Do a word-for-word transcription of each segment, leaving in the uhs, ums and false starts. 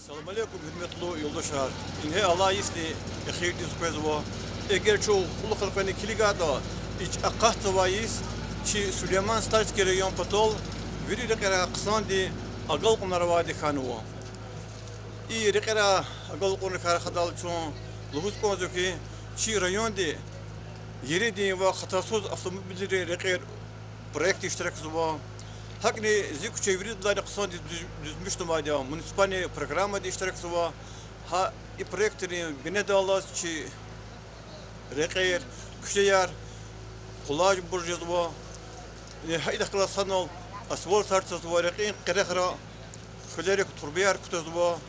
Салам алейкум, гьуьрметлу юлдашар! Ингье алай йисни эхирдиз къвезва. Эгер чун кьулухъ элкъвена килигайтӀа, и чӀехи акъатзавай йис чи Сулейман-Стальский район патал вири рекьерай хъсанди агалкьунар авайди хьанва. И рекьерай агалкьунрикай рахадайла чун лугьуз кӀанзава хьи, чи районди еридин ва хатасуз автомобилрин рекьер проектда иштиракзава. ГьакӀни зи куьче виридалайни хъсандиз дуьз-, дуьзмишнавайди я, муниципальный программада иштиракзава. Гьа и проектрин бинедаллаз чи рекьер, куьчеяр къулайбур жезва. Э, гьа идахъ галаз санал асфальтар цазва, рекьин къерехра хуьлерик турбаяр кутазва,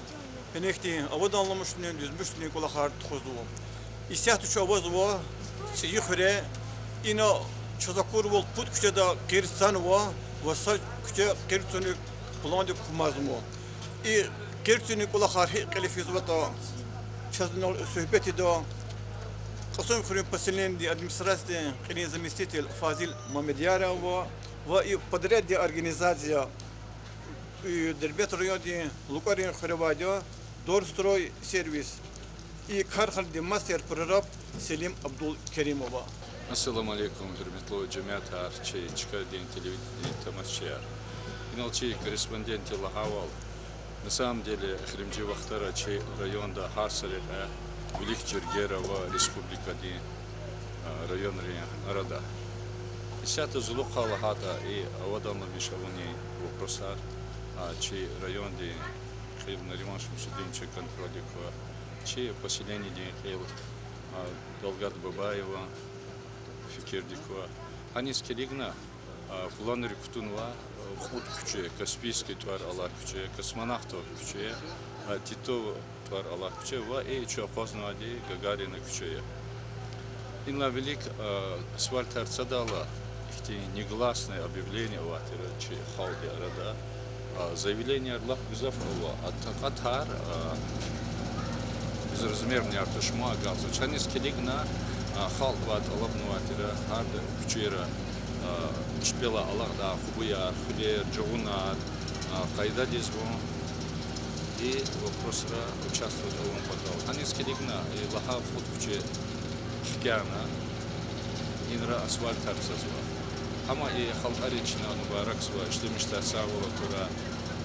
гьа ихьтин аваданламишунин, дуьзмишунин кӀвалахар тухузва. Исятда чун авазва ЦӀийи хуьре, ина чаз акурвал пуд куьчеда къир цанва ва са куьче къир цунин пландик кумазма. И къир цунин кӀвалахар гьикӀ кьиле физватӀа, чаз инал суьгьбет ийида Кьасумхуьруьн поселениедин администрациядин кьилин заместитель Фазил Мамедъяров ва, ва и подряддин организация, и Дербент райондин ЛукӀарин хуьре авайди я Дорстройсервис, и карханадин мастер-прораб Селим Абдулкеримова. Ассаламу алейкум, гьуьрметлу жемятар, чи чкадин телевидение тамашачияр. Инал чи корреспондентди лагьайвал, на самом деле, эхиримжи вахтара чи районда гьар са рекье вилик жергер ава республикадин, а, районрин арада. Исятда зулухъай лагьайтӀа, и аваданламиш авунин вопросар, а, чи райондин кьил Нариман Шамсудиновича контрольдик ква, чи поселениедин кьил, а, Далгат Бабаеван фикирдик ква. Гьаниз килигна, а, планри кутунва, а, кьуд куьче: Каспийский тӀвар алай куьче, Космонавтов куьче, а, Титов тӀвар алай куьче ва и чун акъвазнавайди Гагарина куьче я. Инлай вилик, а, асфальтар цадайла, ихьтин негласное объявление авай тир чи халкьдин арада. А, заявленияр лап гзаф ава, а такьатар, а, безразмерныйяр тушма агакьзавач. Гьаниз килигна, а, халкьдивай тӀалабнавай тир гьарда куьчейра, а, чпелай алакьдай къубуяр, хуьрер, жагъунар, а, къайдадиз гун, и вопросра участвовать авун патал. Гьаниз килигна, и лагьай кьуд куьче хкяна, инра асфальтар цазва. Гьама и халкьариз чна мубаракзава, ишлемишдай сагъвал акурай.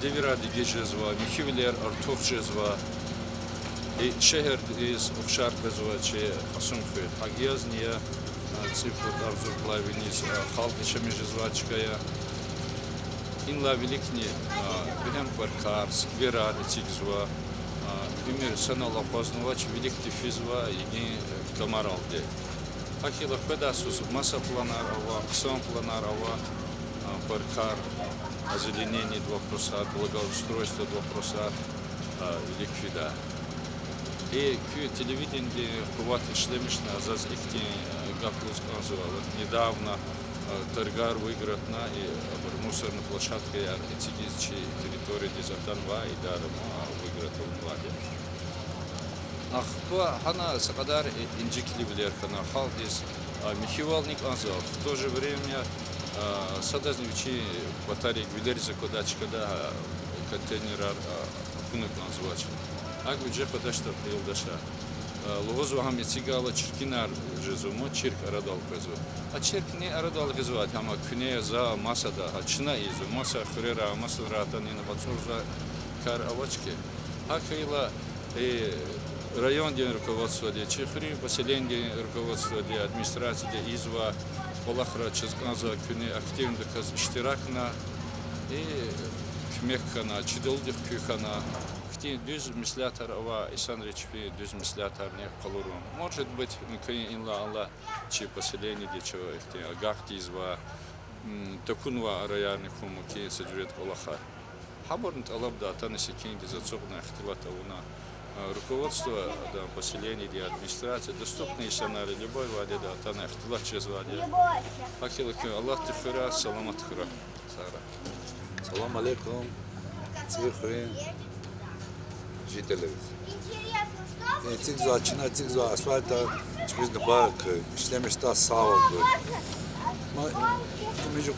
Девирар дегиш жезва, михьивилер артух жезва. И шегьердиз ухшар къвезва чи Кьасумхуьр. ГьакӀ язни я, а, цӀипуд-агъзур половиниз, а, халкь яшамиш жезвай чка я. Инлай виликни, а, бегьем паркар, скверар эцигзава, а, уьмуьр санал акъвазнавач, виликди физва йигин, э, камаралди. ГьакӀ хьайила къведай йисуз маса планар ава, хъсан планар ава, а, паркар, озеленениедин вопросар, благоустройстводин вопросар, а, вилик фида. И куь телевидениедин къуват ишлемишна, заз ихьтин, а, гаф лугьуз кӀанзава. Вот недавно, а, торгар выигратьна, и абур мусорный площадкаяр эцигиз чи территориядиз атанвай идара ма, а, выиграть авунвайди. Ахпа гьана са кьадар, э, инжиклувилер хьана халкьдиз, а, михьивални кӀанзава. В то же время, а, садазни вичин патарик вилериз аквадай чкада, а, контейнерар, а, акуна кӀанзавач. АкӀ виже къведачтӀа, юлдашар, а, лугьузва, гьам эцигайла чиркинар жезва ма, чирк арадал къвезва. А чирк ни арадал гъизвайди, гьам куьне, за масада, гьа чна ийизва, маса хуьрера, масанра атана ина къацӀурзавай кар авач хьи. ГьакӀ хьайила, э, райондин руководстводи, чи хуьруьн поселениедин руководстводи, администрацияди ийизвай кӀвалахра чаз кӀанзава куьне активнодаказ иштиракна, и куьмек хьана, чи далудихъ куь хьана. Ихьтин дуьз меслятар ава, инсанри чпин дуьз меслятарни къалурун. Может быть, мумкин, инлай алай чи поселениеди чав ихьтин агакь тийизвай, м, такунвай араярни хьун мумкин са жуьредин кӀвалахар. Гьабурни тӀалабда атана секиндиз ацукьна ихтилат авуна. А, руководство, да, поселениеди, администрация, доступный инсанар я, любой вахтунда атана ихтилат жезвайди я. ГьакӀ хьайила куьн Аллагьди хуьрай, саламат хьурай. Сагърай. Салам алейкум, ЦӀийи хуьруьн жителлериз. Э, эцигзавай, чна эцигзавай асфальтар чпизни бахъ, ишлемишдай сагъвал гуй. Ма, куьмек,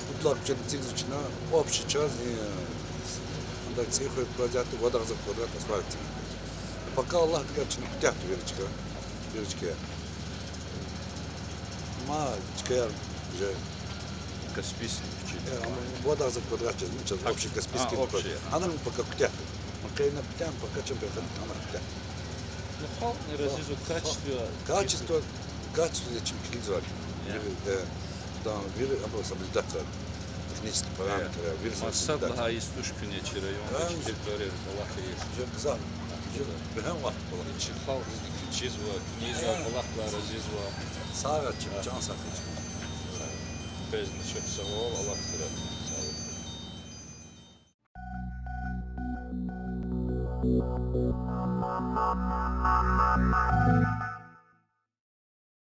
пуд лагьай куьчеда эцигзава чна, общий чаз, э, Так, цӀийи хуьр кваз ятӀа, вад агъзур квадрат асфальт цӀийи. Пока Аллагьдикай чна куьтягьда вири чка. Вири чка. Ма чкаяр уже Каспийский куьче. Э, ама вад агъзур квадрат чаз, ну, чаз общий Каспийский, а, общий, ага. Анал пока куьтягьда. Ма къейна куьтягьна, пока чна переходить хьана куьтягьда. Ну, халкьни разиз я качество. Качество, качество чим килигзавай. Вири, э, там вири абур соблюдатьзавай. Технический параметры, вири соблюдатьзавай. Маса лагьай йис туш куьне чи районда, чи территорияда кӀвалах ийиз. Жи гзаф, жи бегьем вахт кӀвалах. Чи халкь чизва, куьне ийизвай кӀвалахдилай разизва. Сагърай чим, чан сагърай чим. Квезни чухсагъул, Аллагьди хайир. Сагърай.